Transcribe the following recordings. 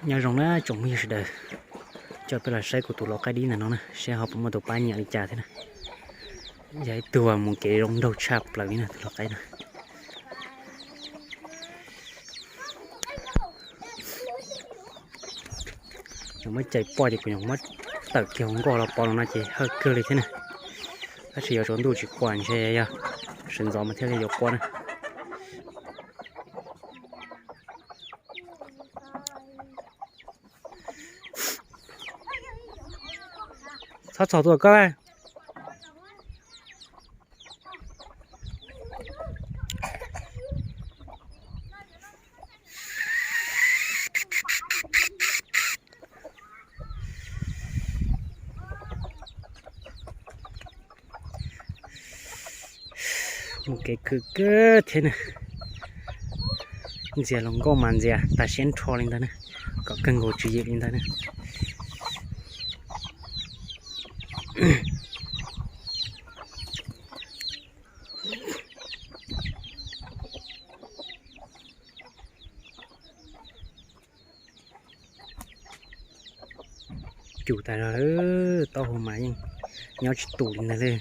Nyob zoo na tsoom phooj ywg sawv daws, coj peb los saib kuv tus lau qaib dib ntawm no na, saib ho puas muaj tus pab nyiam li cas thiab na. Yog ib tug mus kev zoo nraug tshaj plaws li na tus lau qaib no. Nws muab cais poj ces kuv yuav muab tawm kiag hauv nkoj los pov no ces hawj kawg li thiab na. Tab sis yuav tsaus ntuj tsis qua ntshe yog sawv ntxov mas thiaj li yuav qua na. Txhob txhaum tuaj koj. Mus kev khwm kawg thiab na. Ntxias hluas nkauj mas ntxias tas siab nrho li ntag na, kom kawg nkaus tswv yim li ntag na. Cus tas zog lawm, taub hau mas yeej nyob tsis tus li ntag lawm.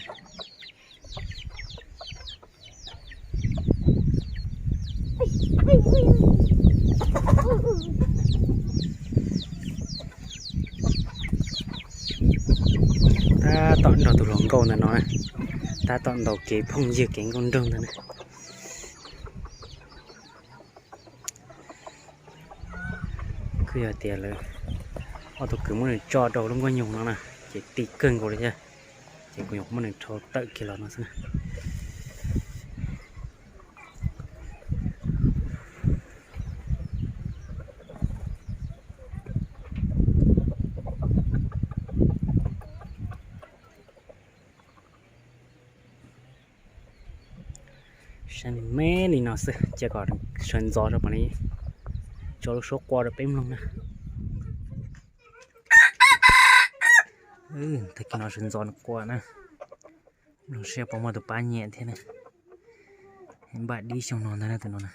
Tab tom nrog tus hluas nkauj ntawm no, tab tom ntaus kev phooj ywg kev nkauj nraug ntag na. Kuj yog tias lawv ob tug kwv muab nws tso rau lub nkuaj nyoog no na, ces ti kawg nkaus li thiab. Ces kuv yuav muab nws rhau tawm kiag los no xwb na. Saib me me li no xwb, cia kom sawv ntxov rau mam li tso lub suab qua rau peb mloog na. Tag kis no sawv ntxov nws qua na, mloog seb puas muaj tus pab nyiam thiab na. Npaj dib xyoo no ntag na tus no na.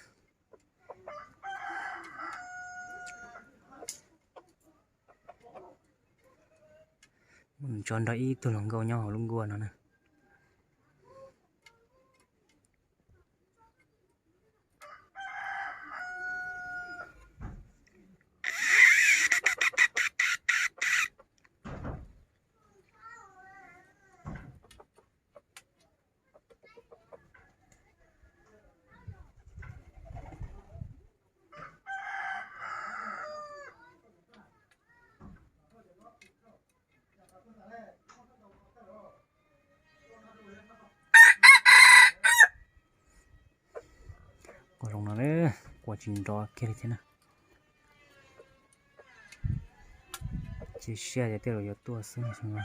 Tso nrog ib tug hluas nkauj nyob hauv lub nkuaj no na. Qua zoo no, qua tsis nrov kiag li thiab na. Cia siab tias tej zaum yuav tuaj xwb no.